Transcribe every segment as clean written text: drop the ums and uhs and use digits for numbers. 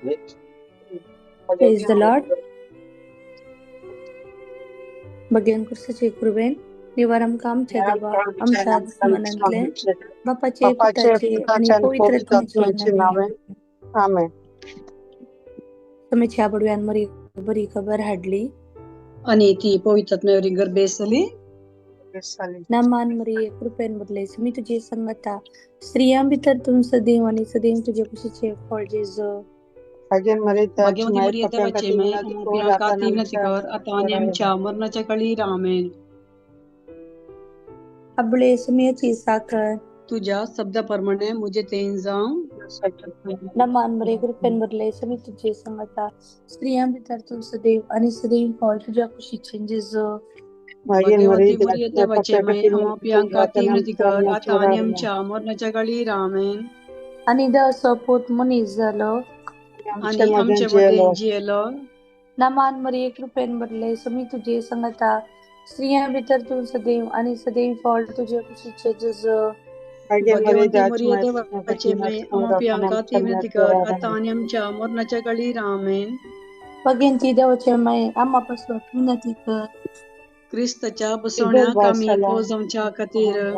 Praise the Lord. भगेन कुर्साचे कृपेन निवार आमकां आमच्या देवा आमच्या मनांतले बापाचे पुताचे आनी पवित्र आत्म्याचे नांवे. आमेन. तुमच्या बडव्यान मरी बरी खबर हाडली आणि ती पवित्र आत्म्यावरी गर्भेसली. नामान मरिये कृपेन भरलेस, मी तुझे संगता, स्त्रियां भितर तूं सदैव आनी सदैव तुजे कुशीचे फळ जेजू. भाग्यवती मरिये देवाचे माय, आमकां खातीर विनंती कर आतां आनी आमच्या मरणाच्या काळीर. आमेन. आबळे सुमयाची साखर तुझ्या शब्दाप्रमाणे मुझे तेन जावं. नमान मरिये कृपेन भरलेस, मी तुझे संगता, स्त्रियां भितर तूं सदैव आनी सदैव फळ तुज्या कुशीचे जेजू. भाग्यवती मरिये देवाचे माय, आमकां खातीर विनंती कर आतां आनी आमच्या मरणाच्या काळीर. आमेन. आनी देवाचो पूत मनीस जालो आनी आमचे मदें जियेलो. नामान मरिये कृपेन भरलेस, मी तुझे संगता, स्त्रियां भितर तूं सदैव आनी सदैव फळ तुजे कुशीचे जेजू. भाग्यवती मरिये देवाचे माय, आमकां खातीर विनंती कर आतां आनी आमच्या मरणाच्या काळीर. आमेन. भगेंती देवाचे माय, आम्हा पासून विनंती कर. क्रिस्ताच्या बसवण्याक आमी पोजावच्या खातीर.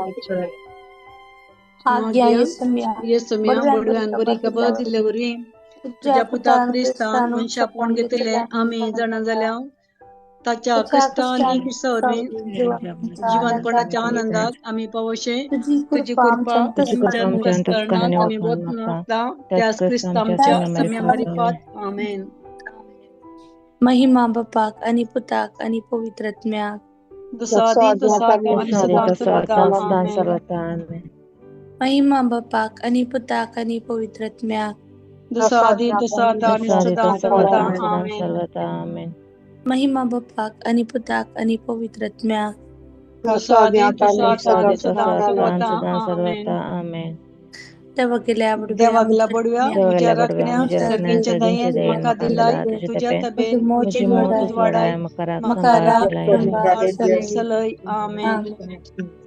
आज्ञा येसुम्या येसुम्या बडव्यान बरी खबर दिल्ले वरवीं तुज्या पुता क्रिस्तान मनशापण घेतिल्लें आमी जाणा जाल्या ताच्या कश्टां आनी क्रिस्ता वरवीं जिवनपणाच्या आनंदाक आमी पावोशे. तुजी कृपा आमच्या मुखार आमी बोत त्याच क्रिस्ता आमच्या सम्या मारिफात. आमेन. महिमा बापाक आणि पुताक आणि पवित्र आत्म्याक. जसो आदी तसो आतां आनी सदां सर्वदा. आमेन. महिमा बापाक आणि पुताक आणि पवित्र आत्म्याक. जसो आदी तसो आतां आनी सदां सर्वदा. आमेन. महिमा बापाक आणि पुताक आणि पवित्र आत्म्याक. जसो आदी तसो आतां आनी सदां सर्वदा. आमेन. देवा गेल्या देवागल्या बडव्या तुज्या राखण्या सर्गींच्या दयेन म्हाका दिलाय तुज्या तबेन म्हजी मोत उजवाडाय म्हाका राख सलय. आमेन.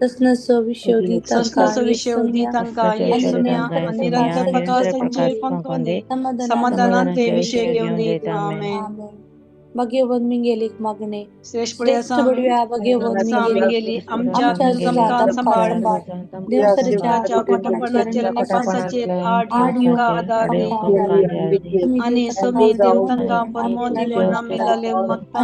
ससनसो विशोधी ससनसो विशोधी तांकां येसुम्या निरंतर प्रकाशांचे पंकवंदे समाधानान ते विशय घेवन दीत. आमेन. भगेवन मिंगेलीक मागणे. श्रेष्ठ बडव्या भगेवन मिंगेली आमच्या तुमकां सांबाळ. देवसरच्या पोटपणाचेर आनी पासाचेर आड येवंक आदार दी आनी समी देव तांकां परमो दिलो ना मेलाले मागता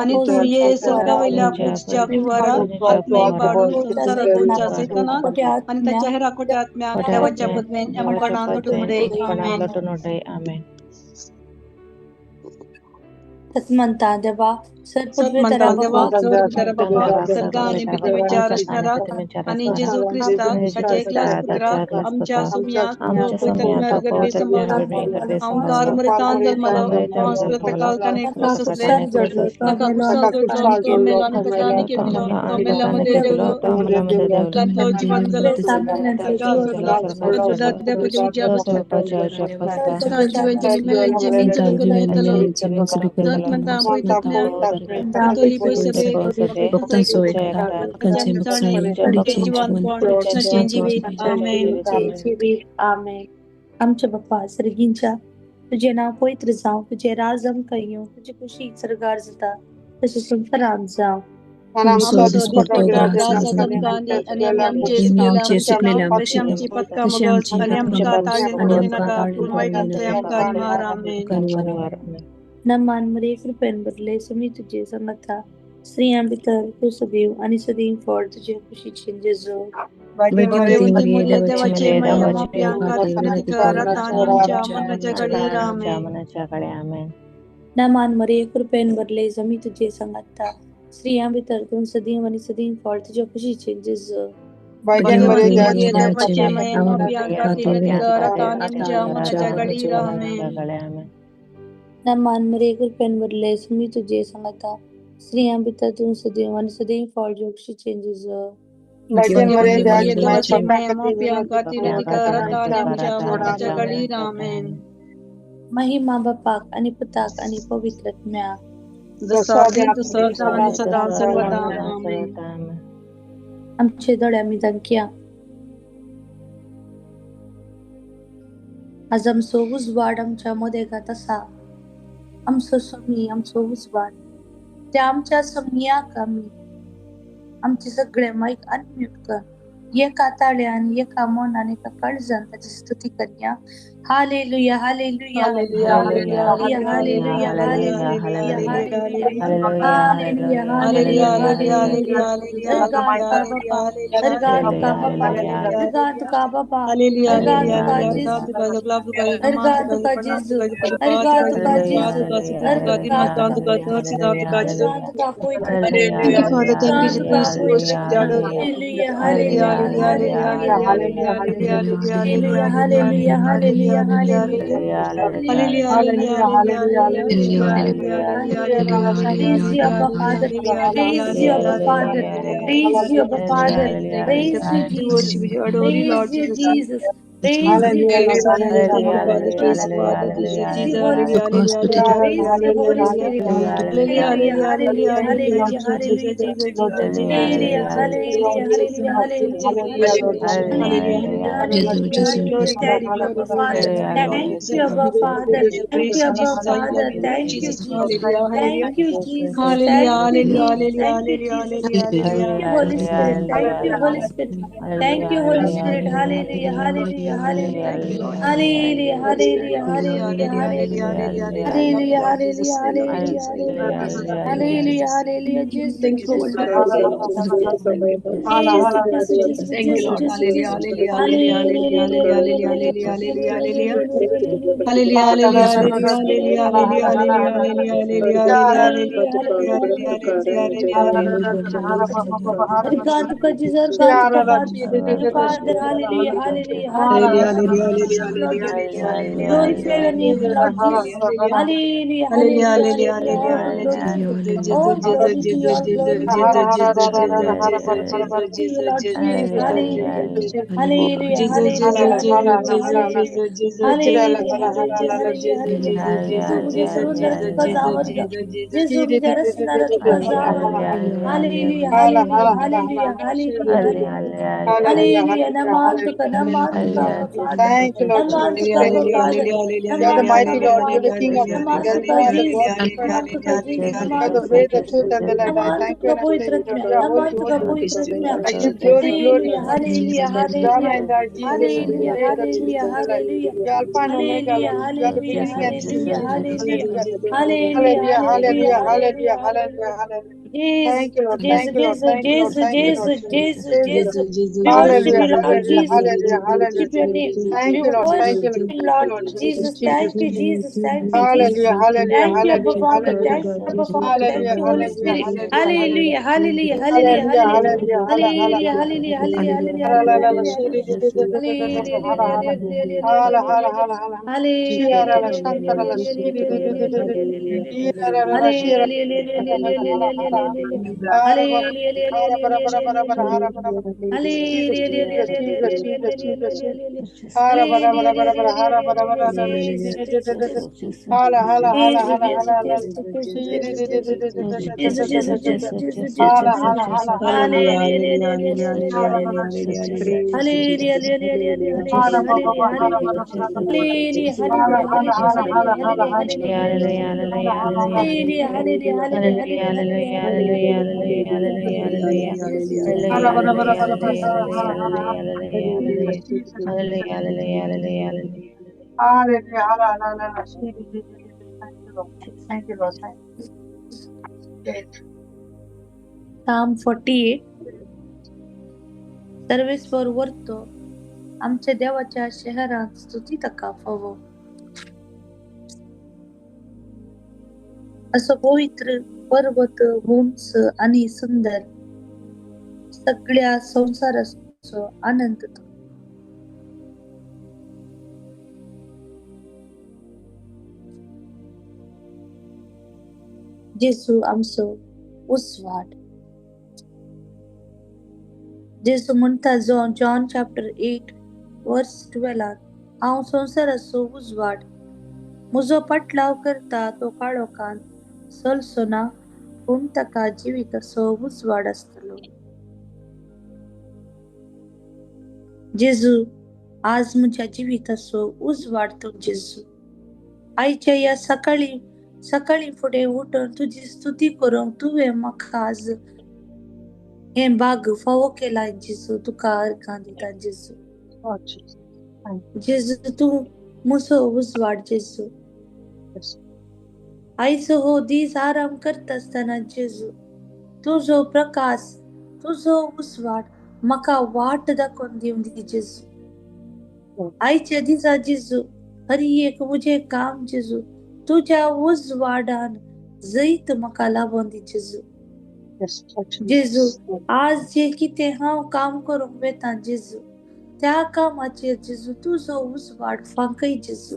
आनी तूं ये सर्गा वयल्या पुजच्या कुवाराक आत्मे पाडून संवसारांत तुमच्या सैतानाक आनी ताच्या हेर आकोट्या आत्म्याक देवाच्या पदवेन आमकां लोटून. आमेन. सतमंता देवा सतमंता देवा बाबा सर्गा आनी पृथ्वीच्या रचणाराक आनी जेजू क्रिस्ताक ताच्या एकल्याच पुत्राक आमच्या सुम्याक पवित्र गर्भे सांबाळून हांव मृतान जल्मलो हांव ताणें सोंसलें ताका कुसाल जोडलो आनी तो मेलो आनी ताका आनी केलो तो मेल्ल्या मदें देवलो तांतलो जिवंत जालो ताका सोडलो देवाच्या उज्या बसलो जिवांचे मेल्यांचे विचार करून येतलो सतमंता पवित्र आमच्या बाप्पा सर्गींच्या तुझे नाव पवित्र जावं, तुझे राज आमकां येवं, तुजी खुशी सर्गार जाता तशें संवसारांत जावं. नमान मरिये कृपेन भरले, सुमी तुझे संगता, स्त्रियां भितर तूं सदैव आनी सदैव फळ तुजे कुशीचे जेजू. नमान मरिये कृपेन भरले, जमी तुझे संगता, स्त्रियां भितर तूं सदैव आनी सदैव फळ तुजे कुशीचे जेजू. नमान मरिये कृपेन भरले, सुमी तुझे संगता, स्त्रियां भितर तूं सदैव आनी सदैव फळ तुजे कुशीचे जेजू. महिमा बापाक आणि पुताक आणि पवित्र आत्म्याक. आमचे दोळे आमी दांकया. आज आमचो उजवाड आमच्या मदेगात आसा. आमचो स्वामी आमचो उजवाड, त्या आमच्या स्वामयाक आमी आमचे सगळे मायक अनम्यूट कर, एका ताळ्यान एका मनान एका काळजान ताची स्तुती करया. Hallelujah, hallelujah, hallelujah, hallelujah, hallelujah, hallelujah, hallelujah. Thank you, Father. Thank you, Jesus. Worship the Hallelujah, hallelujah, hallelujah, hallelujah, hallelujah, hallelujah, hallelujah. Praise you, Abba Father. Praise you, Abba Father. Praise you, Abba Father. Praise you, Jesus. Praise you, Jesus. Praise you, Jesus. Praise you, Holy Spirit. Praise you, Holy Spirit. Hallelujah, hallelujah, hallelujah, hallelujah. Hallelujah, hallelujah, hallelujah, hallelujah. Hallelujah. Thank you, Abba Father. Thank you, Abba Father. Thank you, Abba Father. Thank you, Jesus. Thank you, Jesus. Thank you, Jesus. Thank you, Jesus. Thank you, Holy Spirit. Thank you, Holy Spirit. Thank you, Holy Spirit. Hallelujah, hallelujah, hallelujah. Hallelujah, hallelujah, hallelujah, hallelujah. Hallelujah, hallelujah, hallelujah, hallelujah, hallelujah. Jesus, Thank you for wonderful. Jesus, Jesus, Thank you, Lord. Jesus, Hallelujah, Jesus. hallelujah, hallelujah, hallelujah, hallelujah, hallelujah, hallelujah. Hallelujah, hallelujah, hallelujah, hallelujah, hallelujah, hallelujah, hallelujah, hallelujah, hallelujah. Father, hallelujah, hallelujah, hallelujah. Glorify your name, Lord Jesus. Hallelujah, hallelujah, hallelujah. All glory to you, all glory to you, Lord Jesus. Hallelujah, hallelujah, hallelujah, hallelujah, hallelujah, hallelujah, hallelujah. Hallelujah, hallelujah, hallelujah, hallelujah. Hallelujah. Namantuka, Namantuka, Father. Thank you, Lord Jesus. Thank you, Lord Jesus. You are the mighty Lord. You are the King of Kings. There is no other God but you. You are the way, the truth, and the life. I thank you and I praise you, Lord. You are holy, holy, holy. I give glory, glory, Hallelujah, hallelujah, honor, hallelujah. and thy Jesus is the Hallelujah, way, the truth, hallelujah, and the life. hallelujah. You are Alpha and Omega, Hallelujah, Lord. You are the hallelujah, beginning and the end, hallelujah, Jesus. hallelujah. Hallelujah, Hallelujah, hallelujah, hallelujah, hallelujah, hallelujah, hallelujah, hallelujah. hallelujah. Jesus, Thank you, Lord. Jesus, Thank you, Lord. Jesus, Thank you, Lord. Jesus, Thank you, Lord. Jesus, Jesus, Jesus. Jesus. We worship Hallelujah, you, Lord hallelujah, Jesus. hallelujah, hallelujah. Worship your name. Thank We you, Lord. Thank worship you, Lord. you, Thank you, Lord Lord. Jesus, Jesus. Jesus, Thank you, Jesus. Jesus. Thank you, Jesus. Hallelujah, hallelujah, Thank you, Abba hallelujah, Father. hallelujah. Thank you, Abba Father. Thank Hallelujah, you, Holy hallelujah, Spirit. hallelujah, hallelujah. Hallelujah, hallelujah, hallelujah, Hallelujah, hallelujah. hallelujah, hala, hala, Hallelujah, hala. hallelujah, hallelujah, hallelujah, Hala, la, la, la, hallelujah, shi, di, di, di, di, di, di, di, di, hala, hala. Hala, hala, hala, hala. Shi, ara, la, shanta, la, la, shi, di, di, di, di, di, di. Yi, ra, ra, ra, ra, shi, ra, ra, ra, ra, hala, hala. Hara, bara, hara, bara, bara, bara, bara, hara, bara, bara. Jesus, Jesus, Jesus, Jesus, Jesus, Jesus. Hara, bara, bara, bara, bara, hara, bara, bara, bara, shi, di, di, di, di, di, di. Hala, hala, hala, hala, hala, hala. Shi, di, di, di, di, di, di, di, di, Jesus, di, di, Jesus, di, di. Jesus, Jesus, Jesus, Hala, Jesus. hala, hala, hala, hala. Hallelujah, hallelujah, hallelujah, Hala, ba, ba, hallelujah, ba, hala, hallelujah. ba, ba, ba, ba. Hallelujah, Hala, hallelujah, hala, hallelujah, hala, hala, hallelujah, hala, hala. hallelujah, hallelujah. Hala, hala, hala. Hallelujah, hallelujah, hallelujah, hallelujah, hallelujah, hallelujah. Jesus, Hala, Jesus, ba, ba, ba, Jesus, ba, ba, Jesus, hala, hala, Jesus. hala, hala. Jesus, Jesus, Jesus, Jesus. Hallelujah, hala, hala, hala. Shi, di, di, di, di, di. Thank you, Lord. Thank you, Lord. Thank you. Psalm 48. सर्वेस्पर वर्तो आमच्या देवाच्या शहरात स्तुती ताका फावो. असो पवित्र पर्वत उंच आणि सुंदर सगळ्या संसाराचो आनंद तो. जेजू आमचो उजवाड. जेजू म्हणटा जॉन चॅप्टर 8 वर्स 12 हांव संवसाराचो उजवाड, म्हजो पाटलाव करता तो काळोखान चलचो ना, पूण ताका जिविताचो उजवाड आसतलो. जेजू आज म्हज्या जिविताचो उजवाड तूं जेजू. आयच्या ह्या सकाळी सकाळी फुडें उठून तुजी स्तुती करूंक तुवें म्हाका आज हें भाग फावो केला जेजू. तुका अर्गां दिता जेजू. जेजू तूं म्हजो उजवाड जेजू. आयचो हो दीस आराम करता आसतना जेजू तुजो प्रकाश तुजो उजवाड म्हाका वाट दाखोवन दिवं दी जेजू. आयच्या दिसा जेजू हर एक म्हजें काम जेजू तुज्या उजवाडान जैत म्हाका लाबोवन दी जेजू. जेजू आज जें कितें हांव काम करूंक वता जेजू त्या कामाचेर जेजू तुजो उजवाड फांकय जेजू.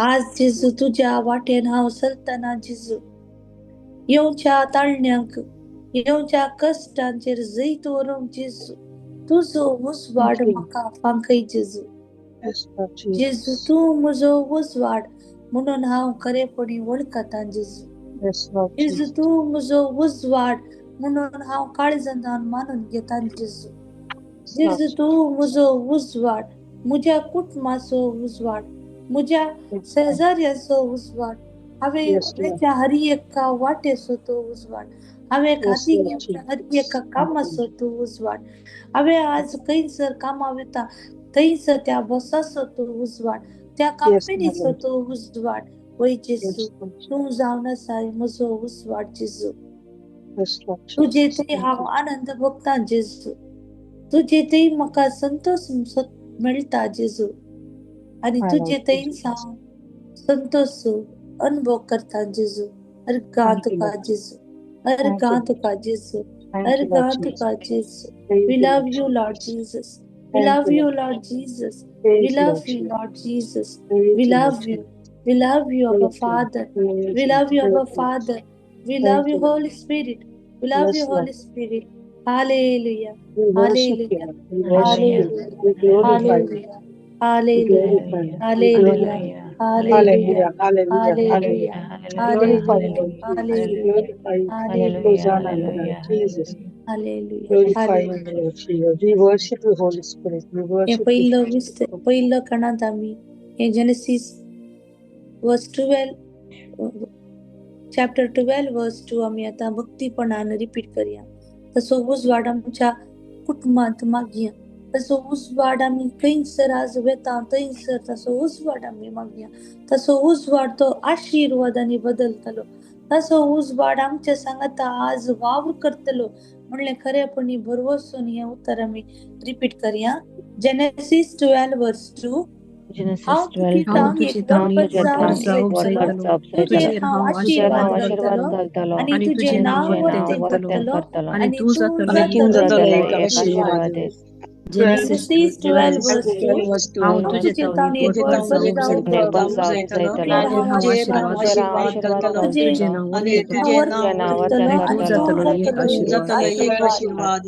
आज जेजू तुज्या वाटेन हांव चलतना जेजू येवच्या ताळण्यांक येवच्या कश्टांचेर जैत व्हरूंक जेजू तुजो उजवाड म्हाका फांकय जेजू. जेजू तूं म्हजो उजवाड म्हणून हांव खरेपणी वळखता जेजू. जेजू तूं म्हजो उजवाड म्हणून हांव काळजान मानून घेता जेजू. जेजू तूं म्हजो उजवाड, म्हज्या कुटुंबाचो उजवाड, म्हज्या शेजाऱ्याचो उजवाड, हांवें म्हज्या हर एका वाटेचो तो उजवाड, हांवें खाती घेवन हर एका कामाचो तूं उजवाड, हांवें आज खंयसर कामां वता थंयसर त्या बॉसाचो तूं उजवाड, त्या कंपनीचो तूं उजवाड. वय जेजू तूं जावन आसा म्हजो उजवाड जेजू. तुजे थंय हांव आनंद भोगता जेजू. तुजे थंय म्हाका संतोश मेळटा जेजू. आनी तुजे थंयच हांव संतोश अनुभव करता जेजू. अर्गां तुका जेजू, अर्गां तुका जेजू, अर्गां तुका जेजू. We love you, Lord Jesus. We love you, Lord Jesus. We love you, Lord Jesus. We love you. We love you, Abba Father. We love you, Abba Father. We love you, Holy Spirit. We love you, Holy Spirit. Hallelujah. Hallelujah. Hallelujah. Hallelujah. Hallelujah. Hallelujah. Hallelujah. Hallelujah. Hallelujah. Hallelujah. Jesus. Hallelujah. Glorify you, Lord Jesus. We worship you, Holy Spirit. We worship you. पहिलं कणांत आम्ही हे Genesis verse 12, chapter 12 verse 2 आम्ही आता भक्तीपणान repeat करूया. तसो उजवाड आमच्या कुटुंबांत मागया, तसो उजवाड आमी खंयसर आज वेता थंयसर तसो उजवाड आमी मागया. तसो उजवाड तो आशिर्वादांनी बदलतलो, तसो उजवाड आमच्या सांगाता आज वावर करतलो म्हणलें खरेपणी भरवसून हें उतर आमी रिपीट करया. Genesis 12 verse 2. हांव तुजी तुजेर हांव आशिर्वाद घालतलो आनी तुजें नाव वर्तें करतलो आनी तूं जातलो एक आशिर्वाद. Genesis 12 verse 2. हांव तुजे तावन एक तुजें नांव करतलो आनी तूं जातलो एक आशिर्वाद.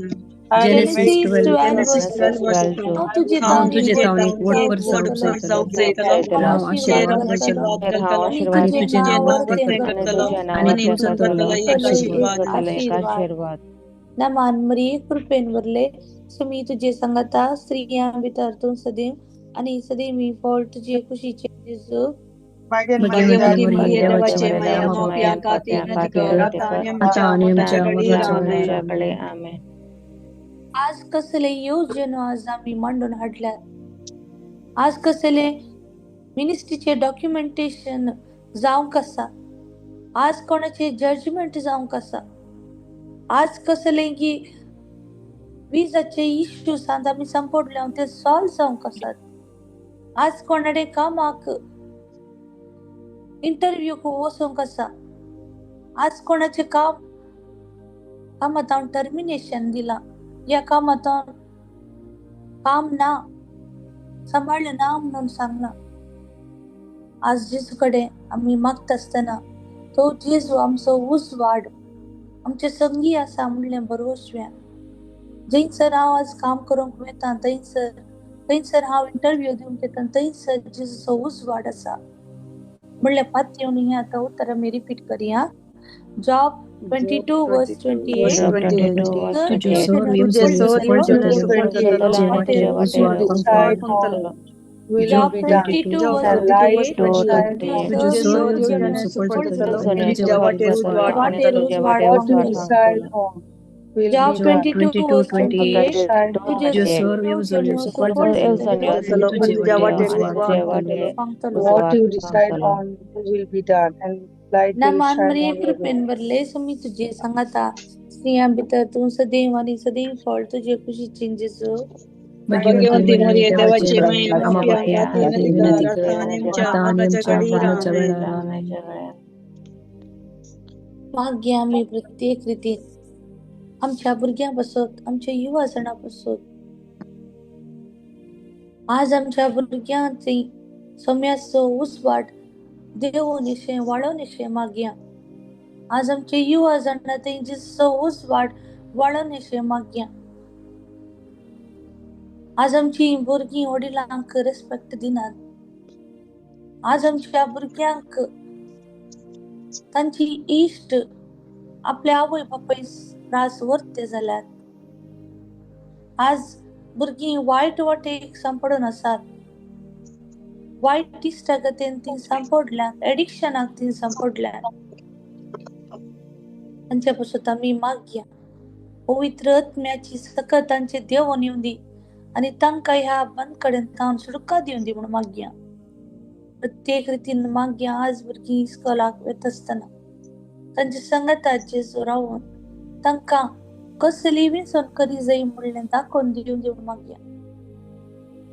Genesis 12 verse 2. 2. हांव तुजे हांव तुजे तावन एक व्हडपर जावंक जायतलो, हांव आशिर्वाद घालतलो आनी तुजें नांव वर्तें करतलो आनी तूं जातलो एक आशिर्वाद. नमान मरिये कृपेन भरले सुमी तुजे सांगाता, स्त्रियां भितर तूं सदैव आनी सदैव ही फळ तुजे कुशीचे जेजू. भगवती मरिये देवाचे माया मोप्या खातीर आता आनी आमच्या मरणाच्या वेळार. आज कसले योजनो आज आमी मांडून हाडल्यात, आज कसले मिनिस्ट्रीचे डॉक्युमेंटेशन जावंक आसा, आज कोणाचे जजमेंट जावंक आसा, आज कसले की विजाचे इश्यूज आमी सांपडले ते सॉल्व जावंक आसात, आज कोणाडे कामाक इंटरव्यूक वचूंक आसा, आज कोणाचे काम कामांत हांव टर्मिनेशन दिलां, ह्या कामांत काम ना सांबाळ्ळें ना म्हणून सांगलां. आज जेजू कडेन आमी मागता आसतना तो जेजू आमचो उजवाड आमचे संगी आसा म्हणलें भरवसव्या. जंयसर हांव आज काम करूंक वता थंयसर थंयसर हांव इंटरव्यू दिवंक वता थंयसर जेजूचो उजवाड आसा म्हणलें पातयेवन हें आतां उतर आमी रिपीट करया. Job 22 verse 28. Job 22 verse तुजें 28. सोर्य तुजें सफळ जातलो, जातलो, वाटेर Decide उजवाड on will Job be done, 22 verse and light 28. will shine on तुजें you. सोर्य सफळ जातलो, तुजें वाटेर उजवाड वाटेर उजवाड What you पावतलो. decide on will Job be done, 22 verse and light 28. shine on तुजें तुजें you. सोर्य सफळ जातलो, तुजे वाटेर उजवाड पावतलो. What you decide on will be done, and light will Naaman shine मरिये on your कृपेन way. भरले समी तुझे सांगाता स्त्रियां भितर तूं सदैव आनी सदैव फळ तुजे कुशीचें जेजू. भगवंती मरिये देवाची माय, आम्हा पाप्यांखातीर पाप्यांखातीर विनंती विनंती कर कर, आता आनी आमच्या आता आनी मरणाच्या आमच्या घडीर. मरणाच्या आमेन. वेळार. आमेन. मागया आमी प्रत्येक रितीन आमच्या भुरग्यां पासत, आमच्या युवा जाणां पासत. आज आमच्या भुरग्यांची सम्याचो उजवाड देवून अशें वाडोवन अशें मागया. आज आमचे युवा जाणां तेंचो उजवाड वाडोवन अशें मागया. आज आमची भुरगीं वडिलांक रेस्पेक्ट दिनात. आज आमच्या भुरग्यांक तांची इश्ट आपल्या आवय बापाय त्रास व्हरते जाल्यात. आज भुरगीं वायट वाटेक सांपडून आसात. वायट इश्टागतीन ती सांपडल्यात, एडिक्शनाक ती सांपडल्यात. तांच्या पासून आमी मागया पवित्र आत्म्याची सकत तांचे देवून येवन दी आनी तांकां ह्या बंद कडेन तावन सुटका दिवन दी म्हणून मागया. प्रत्येक रितीन मागया. आज भुरगीं इस्कोलाक वता आसतना तांच्या संगताचेर जेजू रावून तांकां कसली विंचोन करी जाय म्हणलें दाखोवन दिवन दी म्हणून मागया.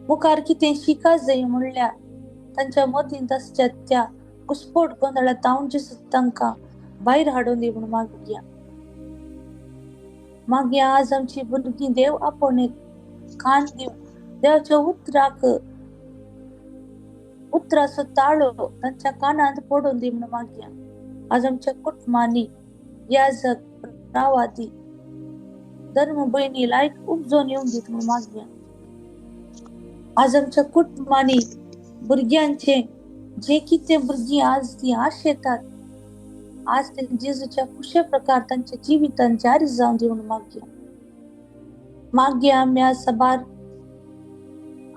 मुखार कितें शिका जाय म्हणल्यार तांच्या मतींत आसच्या त्या घुस्पोट गोंदळा तावन जेजू तांकां भायर हाडून दी म्हणून मागया. मागया आज आमची भुरगीं देव आपोवणेक कान दिवन देवाच्या उतराक उतराचो ताळो तांच्या कानांत पडून दी म्हणून मागया. आज आमच्या कुटुंबांनी याजक रावादी धर्म भयणी लायक उपजोन येवन दीत म्हणून मागया. आज आमच्या कुटुंबांनी भुरग्यांचे जे कितें भुरगीं आज ती आशेतात आज ते जेजूच्या कुशे प्रकार तांच्या जिवितान जारी जावन दी म्हणून मागया. मागया आमी आज साबार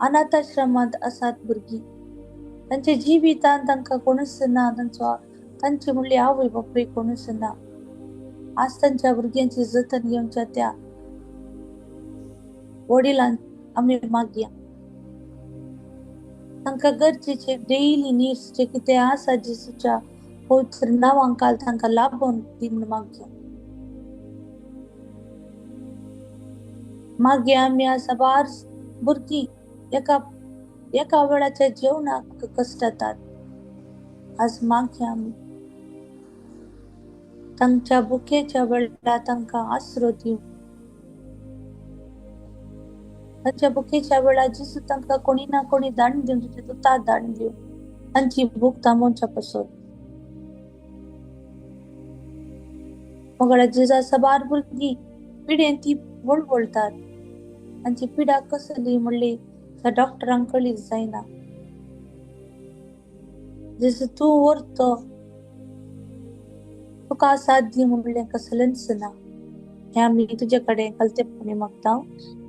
अनाथाश्रमांत आसात भुरगीं, तांच्या जिवितान तांकां कोणूच ना, तांचो तांची म्हणली आवय बापूय कोणूच ना. आज तांच्या भुरग्यांची जतन घेवच्या त्या वडिलांक आमी मागया. तांकां गरजेचे डेली निड्स जे कितें आसा जेजूच्या पवित्र नांवांकाल तांकां लाभोवन दी म्हणून मागया. मागया आमी आज साबार भुरगीं एका एका वेळाच्या जेवणाक कश्टतात. आज मागया आमी तांच्या भुकेच्या वेळार तांकां आसरो दिवं. तांच्या भुकेच्या वेळार जेजू तांकां कोणी ना कोणी दाण दिवन तुजें दुता दाण दिवं, तांची भूक थांबोवच्या पासत. मगळ्या जेजा साबार भुरगीं पिडेन ती वळवळतात. तांची पिडा कसली म्हणली त्या डॉक्टरांक कळीत जायना. जेजू तूं व्हरतो तुका असाध्य म्हणलें कसलेंच ना. हें आमी तुजे कडेन कलतेपणी मागता.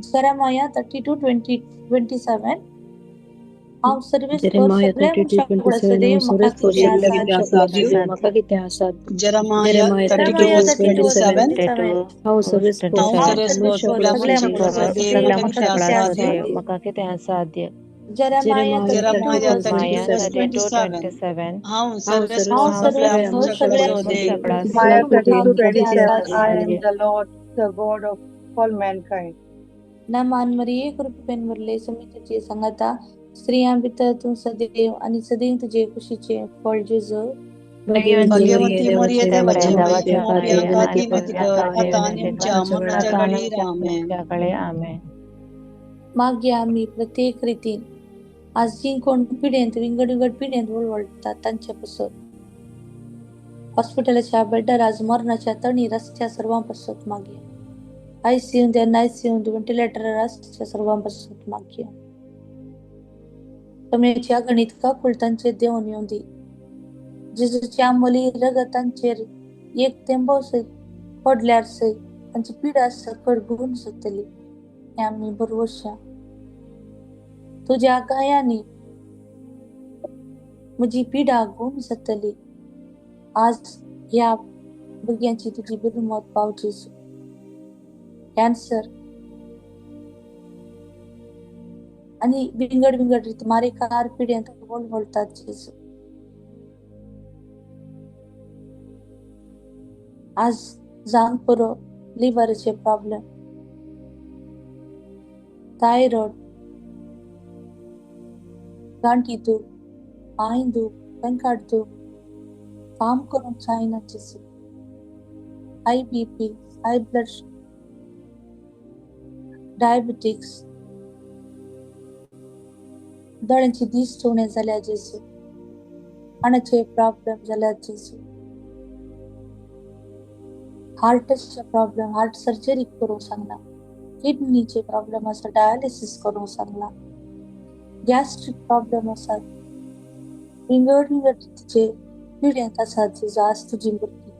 Jeremiah 32:27. हांव सर्वेस्पर Jeremiah सगळ्या 32 मनशां कडेन 27 सदैव हांव म्हाका सर्वेस्पर कितें सगळ्या आसा कितें आसा देव म्हाका कितें आसा. Jeremiah Jeremiah 32 Jeremiah verse 32 verse 27. 27. हांव सर्वेस्पर हांव हांव सर्वेस्पर सर्वेस्पर सगळ्या सगळ्या मनशां मनशां कडेन कडेन देव सदैव म्हाका म्हाका कितें कितें आसा आसा. म्हाका कितें आसा द्य. Jeremiah Jeremiah 32 Jeremiah verse 32 verse 27. 27. हांव हांव सर्वेस्पर हांव सगळ्या सर्वेस्पर मनशां सगळ्या कडेन देव Jeremiah म्हाका कितें आसा 32:27. I am द्य. the Lord, the God of all mankind. नामान मरिये कृपेन भरले समी तुझे सांगाता स्त्रियां भितर तूं सदैव आनी सदैव तुजे कुशीचें फळ जेजू. भगवंती भगवंती मरिये मरिये देवाचे देवाची माये माय, पाप्यांखातीर पाप्यांखातीर विनंती विनंती कर, कर, आता आता आनी आनी आमच्या आमच्या मरणाच्या मरणाच्या घडीर. घडीर. आमेन. मागया आमी प्रत्येक रितीन आज जी कोण पिडेंत विंगड विंगड पिडेंत वळवळटात तांचे पासत हॉस्पिटलाच्या बेडार आज मरणाच्या तणीर आसच्या सर्वां पासत मागया. आयसीयूंत एनआयसीयूंत व्हेंटिलेटरार आसच्या सर्वां पासत मागया. तमेच्या अगणीत काकूळ तांचेर देंवन येवं दी. जेजूच्या अमोली रगत तांचेर एक थेंबो सयत पडल्यार सय तांची पिडा सकट गुण जातली हें आमी बरवशा. तुज्या घायांनी म्हजी पिडा गुण जातली. आज ह्या भुरग्यांची तुजी बिरमत पाव जेजू. कॅन्सर आनी विंगड विंगड रिती मारेकार पिड्यांत वळवळटात जेजू. आज जावंक पुरो लिवराचे प्रॉब्लेम, थायरॉयड, गांठी दूख, पांय दूख, पेंकाट दूख, काम करूंक जायना जेजू. High BP, high blood, diabetics, दोळ्यांची दिश्ट उणें जाल्या जेजू, कानाचे प्रॉब्लेम जाल्या जेजू, हार्टाचे प्रॉब्लेम, हार्ट सर्जरी करूंक सांगला, किडनीचे प्रॉब्लेम आसा, डायलिसीस करूंक सांगला, गॅस्ट्रीक प्रॉब्लेम आसात, विंगड विंगड रितीचे पिड्यांत आसात जेजू. आज तुजी भुरगीं,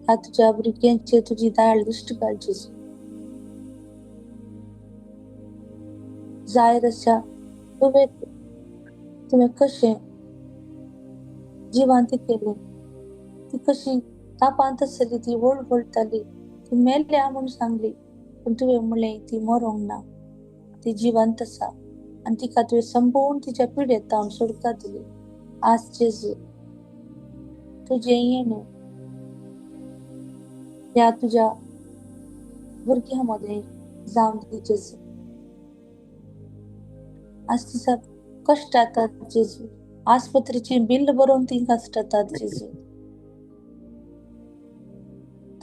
ह्या तुज्या भुरग्यांचे तुजी दयाळ दिश्ट घाल जेजू. जाय अशा तुवें कशें जिवंत केलें, ती कशी तापांत आसली, ती वळवळटाली, ती मेल्या म्हूण सांगली, पूण तुवें म्हणलें ती मरोंक ना, ती जिवंत आसा आनी तिका तुवें संपूर्ण तिच्या पिडेंत तावन सुटका दिली. आज जेजू तुजें येणें ह्या तुज्या भुरग्यां मदें जावन दी जेजू. आज तिचा कश्ट जातात जेजू, आस्पत्रेचें बिल बरोवन ती कश्ट जातात जेजू.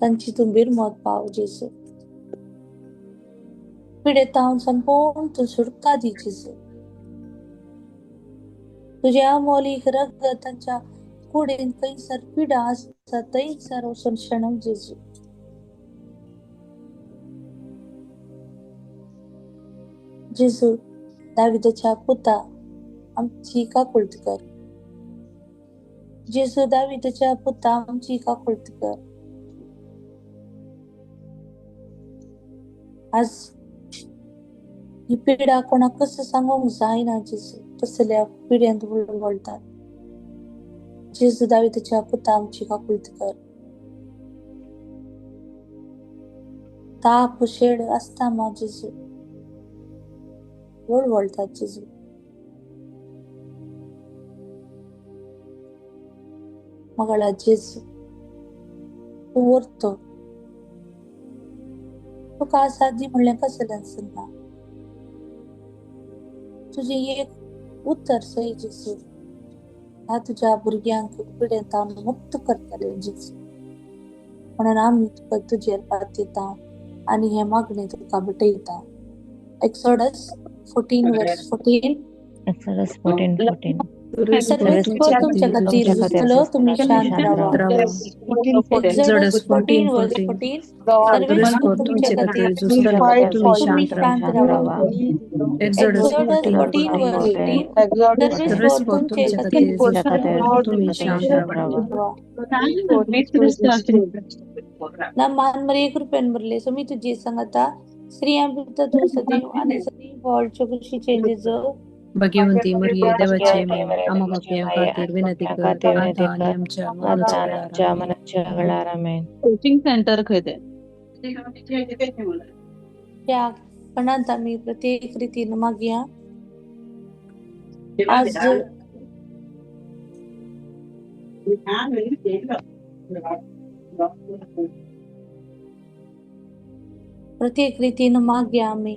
तांची तूं बिरमत पाव जेजू. पिडेतावन संपूर्ण तूं सुटका दी जेजू. तुज्या मोलीक रगत तांच्या कुडीन खंयसर पिडा आसता थंयसर वचून शेणोवंक जेजू. जेजू दाविदाच्या पुता आमची काकुळट कर. जेजू दाविदाच्या पुता आमची काकुळट कर. आज ही पिडा कोणाकच सांगूंक जायना जेजू, तसल्या पिड्यांत वळवळटात. जेजू दाविदाच्या पुता आमची काकुळट कर. ताप शेड आसता मा जेजू, वळवळटात जेजू. मगळा जेजू तूं व्हरतो, तुका आसा दी म्हणलें कसलें आसना. तुजें एक उतर सय जेजू ह्या तुज्या भुरग्यांक पिडेंतावन मुक्त करतलें जेजू. म्हणून आमी तुका तुजेर पातयता आनी हें मागणें तुका भेटयता. Exodus 14 verse 14. Exodus 14:14. सर्वेस्पर तुमच्या खातीर झुजतलो, तुमी शांत रावा. Exodus 14 verse 14. सर्वेस्पर तुमच्या खातीर झुजतलो, तुमी शांत रावा. Exodus 14 verse 14. सर्वेस्पर तुमचे खातीर झुजतलो, तुमी शांत रावा. ना मान मरे एक रुपयान भरले. सो मी तुजी सांगता, स्त्रियां भितर तूं सदैव आनी सदैव वॉल्डच्यो कशी चेंजीस. भाग्यवंती मरिये देवाची माय, आम्हा पापयां खातीर विनंती कर, आता आनी आमच्या मरणाच्या वेळार. आमेन. कोचिंग सेंटर खंय तें? त्या खणांत आमी प्रत्येक रितीन मागया. आज प्रत्येक रितीन मागया आमी.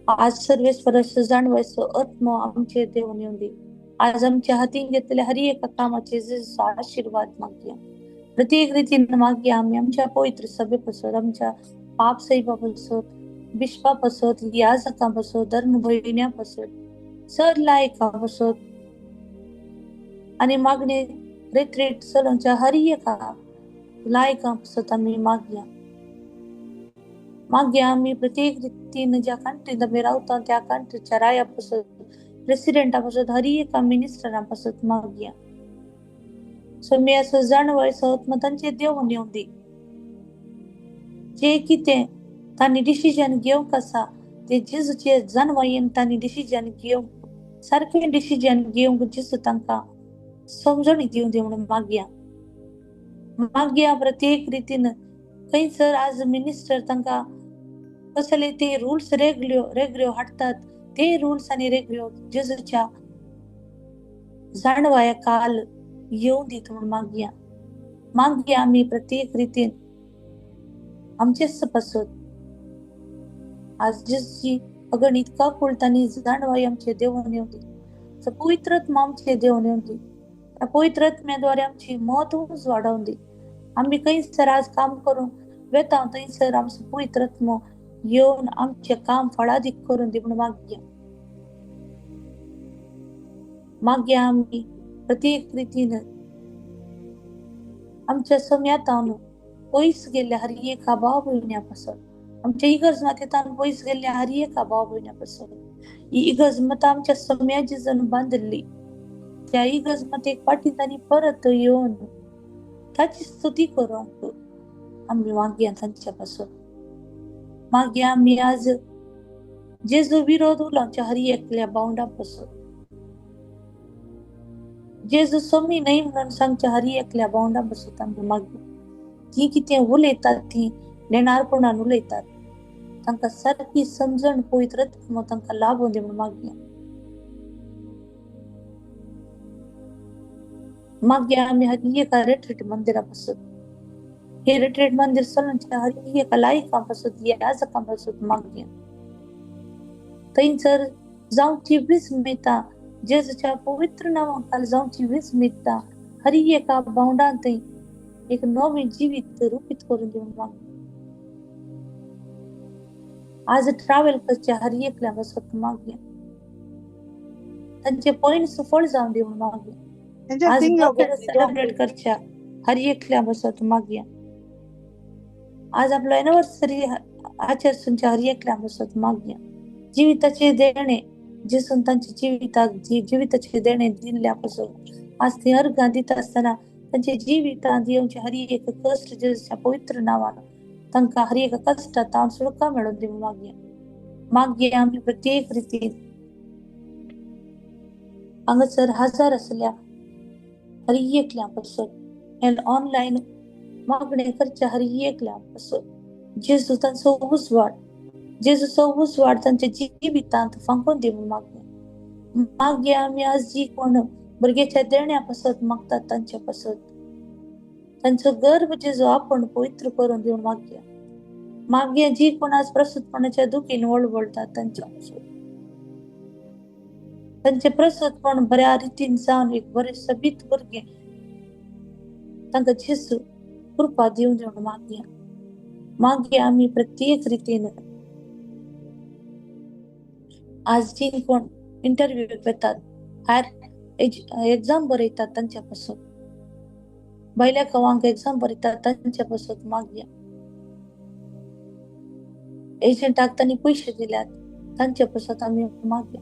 आज सर्वेस्पराचो जाणवायचो आत्मो आमचेर देवून येवंदी. आज आमच्या हातीन घेतलेल्या हर एका कामाचे जेजूचो आशिर्वाद मागया. प्रत्येक रितीन मागया आमी आमच्या पवित्र सभे पासत, आमच्या पाप सैबा पासत, बिस्पा पासत, याजकां पासत, धर्म भयण्या पासत, सर लायकां पासत आनी मागणे रिट्रीट चलोवच्या हर एका लायकां पासत आमी मागया. मागया आमी प्रत्येक रितीन ज्या कंट्रींत आमी रावता त्या कंट्रीच्या राया पासत, प्रेसिडेंटा पासत, हर एका मिनिस्टरा पासत मागया. सो मी असो जाणवायचो आत्मा तांचेर देवून येवंदी. जे कितें तांणी डिसिजन घेवंक आसा ते जेजूचे जाणवायेन तांणी डिसिजन घेवंक, सारकें डिसिजन घेवंक जेजू तांकां समजणी दिवं दी म्हणून मागया. मागया प्रत्येक रितीन खंयसर आज मिनिस्टर तांकां कसले ते रुल्स रेगल्यो हाडटात ते रुल्स आनी रेगल्यो जेजूच्या जाणवाया काल येवं दीत म्हणून मागया. मागया आमी प्रत्येक रितीन आमचेच पासत आज जेजूची अगणीत काकूळ तांणी जाणवाय आमचे देवून येवं दी, पवित्र आत्मा आमचे देवून येवं दी, त्या पवित्र आत्म्याद्वारे आमची मत उजवाडावन दी. आमी खंयसर आज काम करून वेता थंयसर आमचो पवित्र आत्मो येवन आमचें काम फळादीक करून दी म्हणून मागया. मागया आमी प्रत्येक रितीन आमच्या सम्यातावन पयस गेल्ल्या हर एका भाव भयण्या पासत, आमच्या इगर्ज मातेतान पयस गेल्ल्या हर एका भाव भयण्या पासत, ही इगर्ज माता आमच्या सम्याची जण बांदिल्ली त्या इगर्ज मातेक फाटीं तांणी परत येवन ताची स्तुती करूंक आमी मागया तांच्या पासून. मागया आमी आज जेजू विरोध उलोवच्या हर एकल्या भावंडा पासून, जेजू सोमी न्हय म्हणून सांगच्या हर एकल्या भावंडा पासून आमी मागया. ती कितें उलयतात ती नेणारपणान उलयतात, तांकां सारकी समजण पवित्र आत्मो तांकां लाभूं दी म्हणून मागया. मागया आमी हर एका रिट्रीट मंदिरा पासून, हे रिट्रीट मंदिर चलोवच्या हर एका लायकां पासून, याजकां पासून मागया. थंयसर जावची विस्मिता जेजूच्या पवित्र नांवा खाल जावची विस्मिता हर एका भावंडान थंय एक नवें जिवीत रुपीत करून दिवन मागया. आज ट्रॅव्हल करच्या हर एकल्या पासून मागया, तांचे पॉयंट सफळ जावन दी म्हणून मागया. आज बर्थडे सेलिब्रेट करच्या हर एकल्या पासून मागया. आज आपलो एनिव्हर्सरी आचरसूनच्या हर एकल्या पासून मागया. जिविताचे देणे जेसून तांच्या जिविताक जिविताचे देणे दिल्ल्या पासून आज ती अर्घां दिता आसतना तांच्या जिवितांत येवचे हर एक कश्ट जेजूच्या पवित्र नांवान तांकां हर एका कश्टांत सुटका मेळून दी म्हणून मागया. मागया आमी प्रत्येक रितीन हांगासर हजार आसल्या हर एकल्या पासून आनी ऑनलायन मागणें करच्या हर एकल्या पासून जेजू तांचो उजवाड, जेजूचो उजवाड तांच्या जिवितांत फांकून दी म्हणून मागया. मागया आमी आज जी कोण भुरग्याच्या देण्या पासत मागतात तांच्या पासत तांचो गर्भ जेजू आपण पवित्र करून दिवन मागया. मागया जी कोण आज प्रसूतपणाच्या दुखीन वळवळतात तांच्या पासून तांचे प्रसूतपण बऱ्या रितीन जावन एक बरें सबीत भुरगें तांकां जेजू कृपा दिवन दिवन मागया. मागया आमी प्रत्येक रितीन आज जी कोण इंटरव्यू येतात, हायर एक्झाम बरयतात तांच्या पासून, बायल्या कवांक एक्झाम बरयतात तांच्या पासून मागया. एजंटाक तांणी पयशे दिल्यात तांच्या पासून आमी मागया.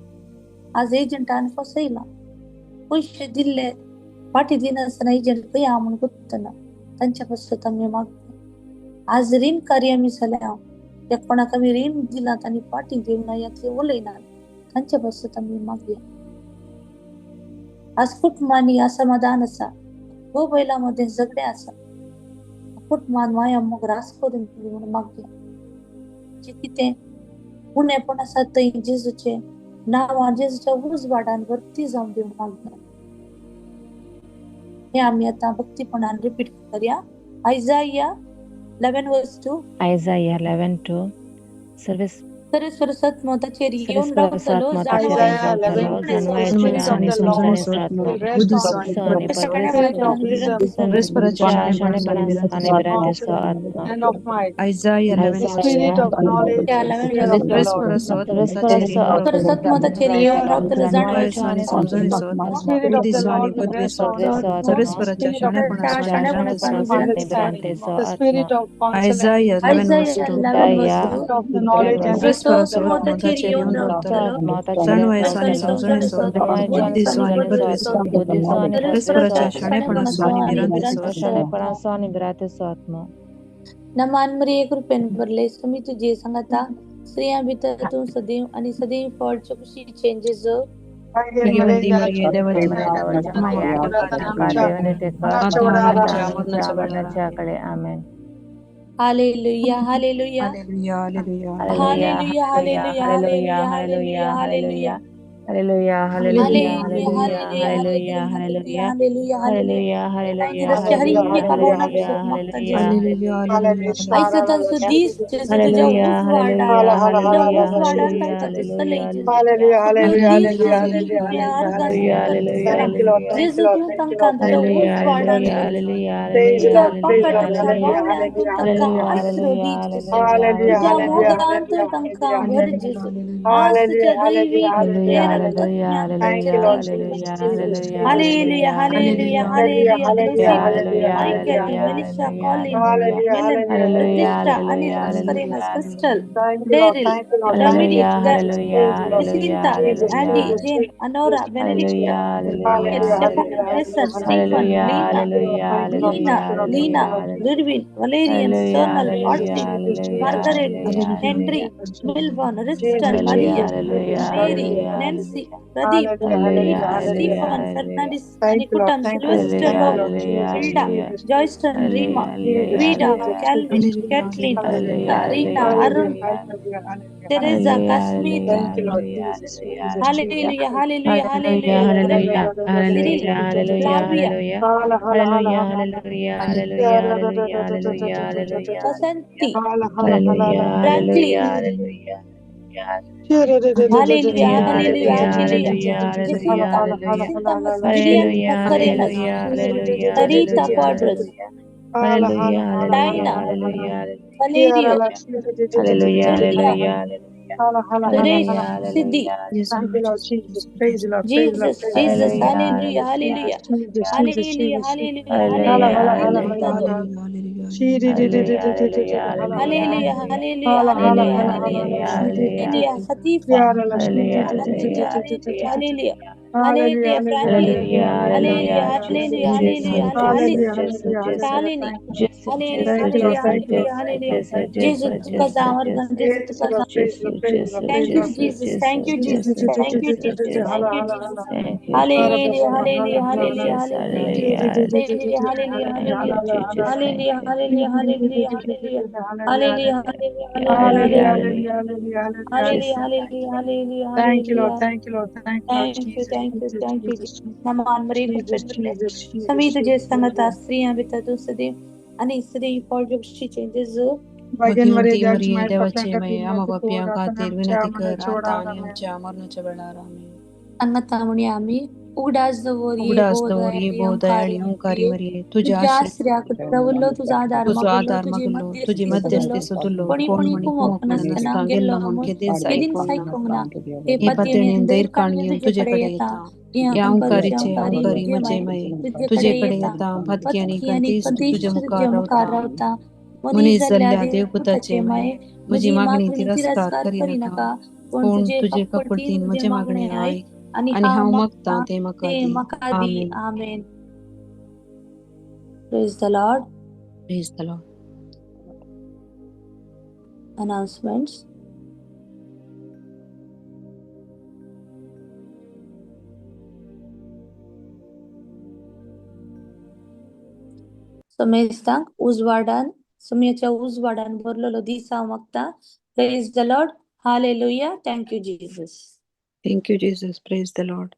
आज एजंटान फसयला, पयशे दिल्ले फाटी दिनासतना एजंट खंय आहा म्हूण गुत्तना तांच्या पासून आमी मागया. आज रीण कार्य आमी जाल्या, त्या कोणाक आमी रीण दिलां तांणी फाटी दिवना या ते उलयनात तांच्या पासून आमी मागया. आज कुटुंबांनी असमाधान आसा, घोव बायलां मदें झगडें आसा, कुटुंबान माया मोग रास करून दी म्हणून मागया. जे कितें उणेपण आसा थंय जेजूचे नांवान जेजूच्या उजवाडान भरती जावन दी म्हणून मागया. हे आमी आतां भक्तीपणान रिपीट करया. Isaiah 11:2. Isaiah 11:2. Service सर्वेस्पर मताचेर येवन रावतलो, मताचेर येवन रावतलो नमान मरिये कृपेन भरले, स्वामी तुझे सांगता, स्त्रियां भितर तूं सदैव आणि सदैव फळचे कुशीचे जेजू. भगवंती मरिये देवाची माये, आमच्या मरणाच्या वेळार. आमेन. Hallelujah, hallelujah, hallelujah, hallelujah, hallelujah, hallelujah, hallelujah, hallelujah, hallelujah, hallelujah, hallelujah, hallelujah, hallelujah, hallelujah, hallelujah, hallelujah. Hallelujah, hallelujah, hallelujah, hallelujah, hallelujah, hallelujah. Hallelujah, Michael, Melissa, Colin, Melon, Pratishtha, Anil, Mascarenhas, Crystal, Daryl, Dominic, Jacinta, Andy, Jane, Anora, Benedicta, Stefan, Mason, Stephen, Lena, Lena, Lena, Ludwig, Valerian, Sonal, Austin, Margaret, Henry, Milburn, Riston, Maria, Mary, Nancy, Pradeep, Stephen, Fernandez, Anikutam, Sylvester, Hilda, Joyston, Rima, Rita, Calvin, Kathleen, Rita, Arun, Teresa, Kashmir. Hallelujah, hallelujah, hallelujah, Greta, Cyril, Flavia, Vasanti, Franklin. Hallelujah, hallelujah, hallelujah. Jacinta, Jacinta Gideon Mascarenhas, Sarita Quadras, Dinah, Valerio, Julia, Suresh, Siddhi. Jesus, Jesus, hallelujah, hallelujah, hallelujah, hallelujah, hallelujah, hallelujah, hallelujah, hallelujah, Khatifa, hallelujah, hallelujah, Franklin, hallelujah, hallelujah, hallelujah, Alice, Shalini, hallelujah, hallelujah, hallelujah, Jesus, तुका Jawar, Jesus, तुका Jawar. Thank you, Jesus, thank you, Jesus, thank you, Jesus, thank you, Jesus. Hallelujah, hallelujah, hallelujah, hallelujah, hallelujah, hallelujah, hallelujah, hallelujah, hallelujah, hallelujah, hallelujah, hallelujah, hallelujah. Thank you, Lord. Thank you, Lord. Thank you, Thank you, thank you, thank you. नमान मरिये स्वामी तुझे सांगता, स्त्रियां भितर तूं सदैव आणि सदैव फळ कुशीचे जेजू. भगवंती मरिये देवाची माये, आम्हा पाप्यां खातीर विनंती कर, आता आणि आमच्या मरणाच्या वेळार. आमेन. सांगता म्हणूया आम्ही. उगडास दवर उगडास दवर ये भोव दयाळी ओंकारी मरिये, तुझ्या आश्रयाक रावल्लो, तुझा आधार तुझो मागलो, आधार तुजी मागलो, तुजी मध्यस्थी मध्यस्थी सदलो, सोदलो, कोणी कोण कोणी म्हणी कुमोक कुमोक नासतना नासतना गेल्लो गेल्लो म्हूण म्हूण केदींच केदींच आयकूंक ना. आयकूंक ना. हे हे पतीणेन पातयेन धैर्य धैर्य काडून काडून तुजे तुजे कडेन कडेन येता, येता, हे ह्या ओंकारीचे ओंकारीचे ओंकारी ओंकारी म्हजे म्हजे माये, माये, तुजे तुजे कडेन कडेन येता, येता, पातकी आनी पतकी आनी कंतीस कंतीस तुजे तुजे मुखार मुखार रावता. रावता. मनीस मनीस जाल्ल्या जाल्ल्या देवपुताचे देवपुताचे माये, माये, म्हजी म्हजी मागणी मागणी तिरस्कार तिरस्कार करिनाका, करिनाका, पूण पूण तुजे तुजे काकुळटीन काकुळटीन म्हजें म्हजें मागणें मागणें आयक आयक आनी आनी हांव हांव मागतां मागतां तें म्हाका तें दी. म्हाका दी. आमेन. आमेन. Praise the Lord. Praise the Lord. Announcements. समेस्तांक उजवाडान, सुम्याच्या उजवाडान भरलेलो दीस हांव मागता. Praise the Lord. Hallelujah. Thank you Jesus. Thank you Jesus. Praise the Lord.